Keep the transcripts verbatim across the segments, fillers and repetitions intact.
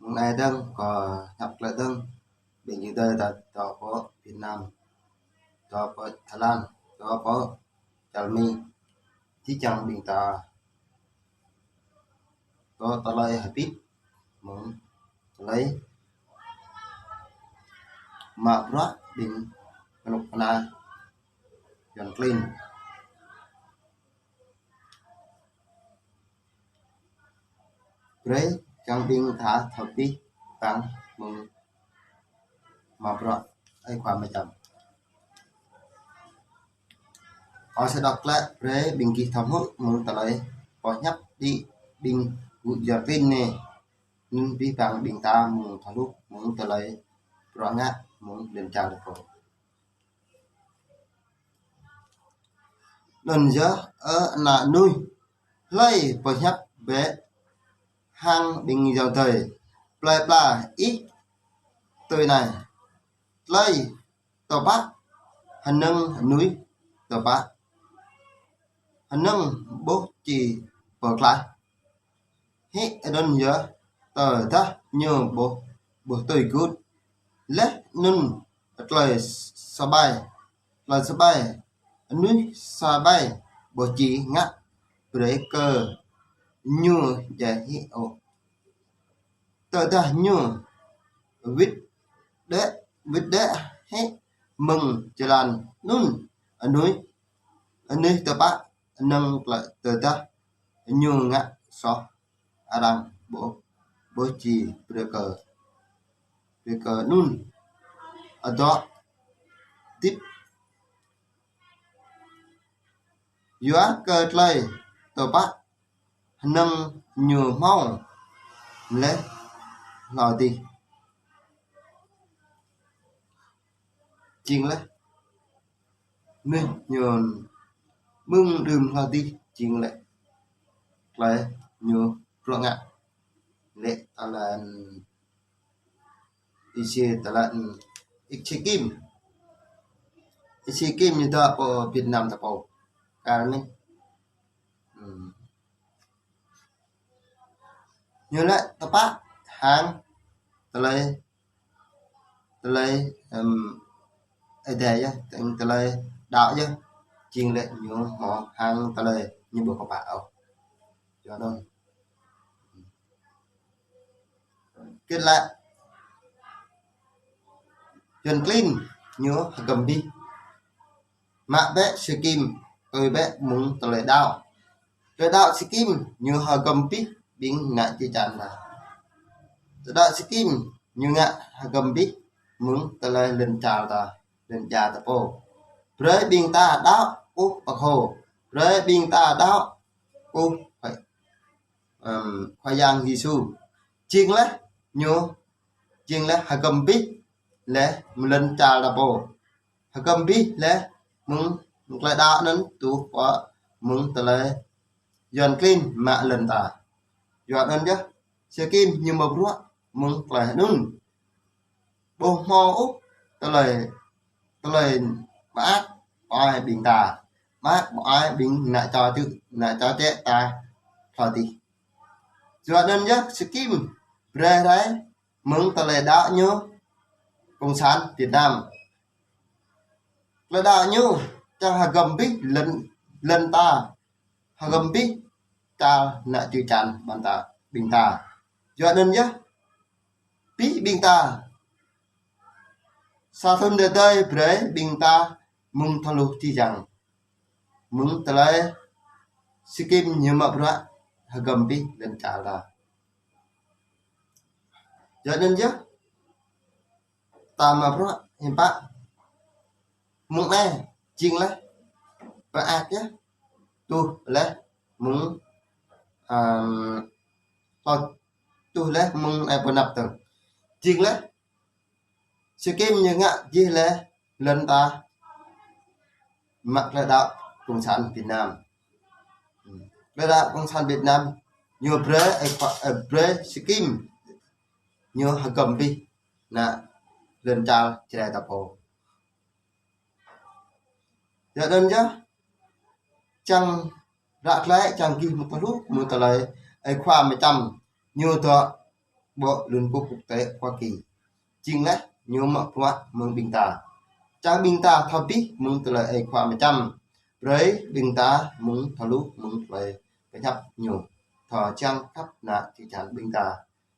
Mơ̆ng anai dơ̆ng kâo hiăp glaĭ dơ̆ng, ƀing Yuđa ta dŏ pơ Việt Nam, dŏ pơ Thái Lan, dŏ pơ čar Mi, či čang ƀing ta dŏ tơlơi hơbĭt mơ̆ng tơlơi mă bruă ƀing kơnuk kơna Yuan klin. Brơi čang ƀing ta thâo pĭ păng mơ̆ng mă bruă ai khua mơčăm. Ơ sơ đŏk klă brơi ƀing gih thâo hmư̆ mơ̆ng tơlơi pơhiăp đĭ ƀing gŭ Yuan klin anai. Anŭn pĭ păng ƀing ta mơ̆ng thâo hluh mơ̆ng tơlơi bruă ngă mơ̆ng lŏn čar ta pô. Anŭn yơh, ơ ană mơnuih, hlơi pơhiăp bĕ hăng ƀing ayŏng adơi plơi pla ih tui anai: tơlơi tơpă hơnơ̆ng mơnuih tơpă, hơnơ̆ng ƀôh či pơklaih. Hĭ anŭn yơh tơdah ñu ƀôh, ƀôh tui gưt. Laih anŭn tơlơi sơbai, tơlơi sơbai, mơnuih sơbai ƀôh či ngă brơi kơ ñu djai hĭ ôh. Tơdah ñu wĭt đĕ, wĭt đĕ hĭ mơ̆ng jơlan anŭn, mơnuih, mơnuih tơpă hơnơ̆ng tơdah ñu ngă soh arăng ƀôh, ƀôh či brơi kơ, brơi kơ anŭn adŏ hơdip. Yua kơ tơlơi tơpă hơnơ̆ng ñu hmâo laih hlâo adih. Jing laih mơnuih ñu mơ̆ng đưm hlâo adih jing laih tơlơi ñu bruă ngă. Lĕ tơlơi Isi tơlơi, ih Sikim. Ih Sikim ñu dŏ pơ Việt Nam ta pô. Kar anai. Hmm. Ñu lĕ tơpă hăng tơlơi, tơlơi, em, Ơi Adai yơh, tơlơi đaŏ yơh. Jing lĕ ñu hmâo hăng tơlơi ñu ƀu kơpă ôh. Yua anŭn. Kơ lĕ Yuan klin ñu hơgăm abih. Mă bĕ Sikim, tui bĕ mơ̆ng tơlơi đaŏ. Tơlơi đaŏ Sikim ñu hơgăm abih ƀing ană čư̆ čan ta. Tơlơi đaŏ Sikim ñu ngă hơgăm abih mơ̆ng tơlơi lŏn čar ta, lŏn čar ta pô. Brơi ƀing ta đaŏ ƀuh pơkhô. Brơi ƀing ta đaŏ ƀuh em, Khua Yang Yêsu. Jing lĕ ñu, jing lĕ hơgăm abih lĕ mơ̆ng lŏn čar ta pô. Hơgăm abih lĕ mơ̆ng tơlơi đaŏ anŭn truh pơ mơ̆ng tơlơi Yuan klin mă lŏn ta. Yua anŭn yơh, Sikim ñu mă bruă mơ̆ng tơlơi anŭn. Ƀu hmâo ôh tơlơi, tơlơi mơak mơai ƀing ta. Mơak mơai ƀing ană čô čư̆, ană čô čĕ ta hlâo adih. Yua anŭn yơh Sikim brơi rai mơ̆ng tơlơi đaŏ ñu Cộng sản Việt Nam. Tơlơi đaŏ ñu čang hơgăm abih lŏn, lŏn ta, hơgăm abih čar ană čư̆ čan ƀing ta, ƀing ta. Yua anŭn yơh, abih ƀing ta sa thŭn tơdơi brơi ƀing ta mơ̆ng thâo hluh či jang mơ̆ng tơlơi Sikim ñu mă bruă hơgăm abih lŏn čar ta. Yua anŭn yơh, ta mă bruă hiư̆m pă mơ̆ng anai jing lĕ pơak yơh, truh lĕ mơ̆ng, em, truh lĕ mơ̆ng anai pơ anăp tơ̆ng. Jing lĕ Sikim ñu ngă jih lĕ lŏn ta mă tơlơi đaŏ Cộng sản Việt Nam. Tơlơi đaŏ Cộng sản Việt Nam ñu brơi, ơ, brơi Sikim ñu hơgăm abih ană lŏn čar Jrai ta pô. Yua anŭn yơh, čang ră glaĭ čang gih mơ̆ thâo hluh mơ̆ng tơlơi Ơi Khua mơčăm ñu dŏ ƀơi Liên Quốc Quốc tế Hoa Kỳ. Jing laih ñu mă bruă mơ̆ng ƀing ta. Čang ƀing ta thâo abih mơ̆ng tơlơi Ơi Khua Mơčăm. Brơi ƀing ta mơ̆ng thâo hluh mơ̆ng tơlơi pơhiăp ñu. Thâo čang khăp nă čư̆ čan ƀing ta.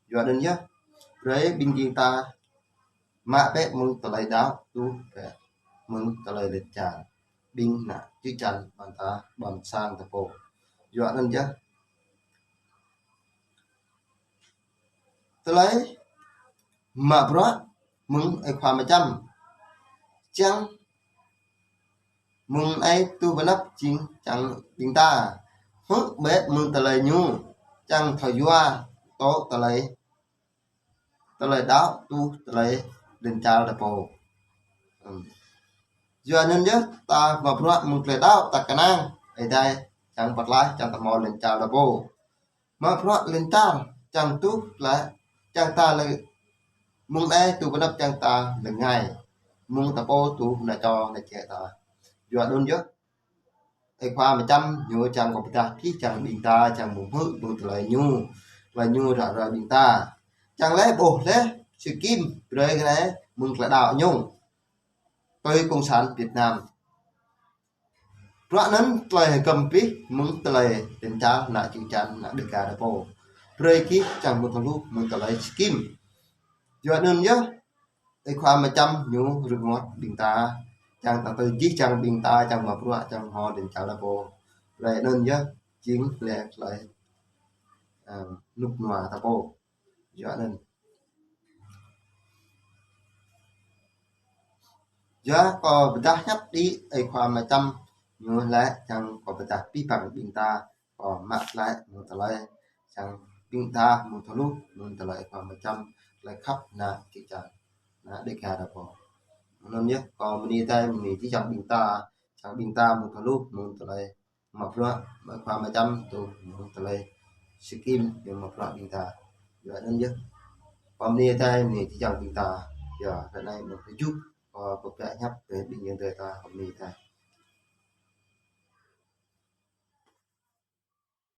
Yua anŭn yơh, brơi ƀing ta mă bĕ mơ̆ng tơlơi đaŏ, tuh bĕ mơ̆ng tơlơi lĕ čar ƀing nă čư̆ čan ƀing ta ƀôn sang ta pô. Yua anŭn yơh, tơlơi mă bruă mơ̆ng Ơi Khua Mơčăm. Čang mơ̆ng ai tuh pơnăp jing čang ƀing ta hmư̆ bĕ mơ̆ng tơlơi ñu, čang thâo yua tŏ tơlơi, tơlơi đaŏ, tuh tơlơi lĕ čar ta pô. Yua anŭn yơh, ta mă bruă mơ̆ng tơlơi đaŏ, ta kơnang Ơi Adai čang pơtlaih, čang ta hmâo lĕ čar ta pô. Mă bruă lĕ čar, čang tuh lĕ, čang ta lĕ mơ̆ng ai tuh pơnăp čang ta lĕ ngai. Mơ̆ng ta pô tuh nă čô nă čĕ ta. Yua anŭn yơh, Ơi Khua Mơčăm ñu čang kơ pơdah kih čang ƀing ta, čang mơ̆ng hmư̆ mơ̆ng tơlơi ñu, tơlơi ñu ră ruai ƀing ta. Čang lĕ ƀuh lĕ, Sơkim brơi kơ nai mơ̆ng tơlơi đaŏ ñu. Tui Cộng sản Việt Nam. Bruă anŭn tơlơi hơgăm abih mơ̆ng tơlơi lĕ čar nă čư̆ čan nă Dêga ta pô. Brơi kih čang mơ̆ng thâo hluh mơ̆ng tơlơi Sơkim. Yua anŭn yơh, Ơi Khua Mơčăm ñu rơngot ƀing ta, čang ta tui jih čang ƀing ta, čang mă bruă, čang hmâo lĕ čar ta pô. Brơi anŭn yơh, jing lĕ tơlơi, ơ, rơnŭk rơnua ta pô. Yua anŭn. Yua kơ pơdah hiăp đĭ Ơi Khua Mơčăm ñu lĕ čang kơ pơdah abih bang ƀing ta, kơ mă lĕ mơ̆ng tơlơi, čang ƀing ta mơ̆ng thâo hluh mơ̆ng tơlơi Ơi Khua Mơčăm, tơlơi khăp nă čư̆ čan nă Dêga ta pô. Anŭn yơh, kơ mơ̆ng anai tơlơi mơ̆ng anai čư̆ čan ƀing ta, čang ƀing ta mơ̆ng thâo hluh mơ̆ng tơlơi mă bruă, mă Ơi Khua Mơčăm tuh mơ̆ng tơlơi Sơkim ñu mă bruă ƀing ta. Yua anŭn yơh, kơ mơ̆ng anai tơlơi mơ̆ng anai čư̆ čan ƀing ta. Yua, ră anai mơ̆ng tơjuh, kơ pơdah hiăp kơ ƀing yang tơi ta kơ mơ̆ng anai tơlơi.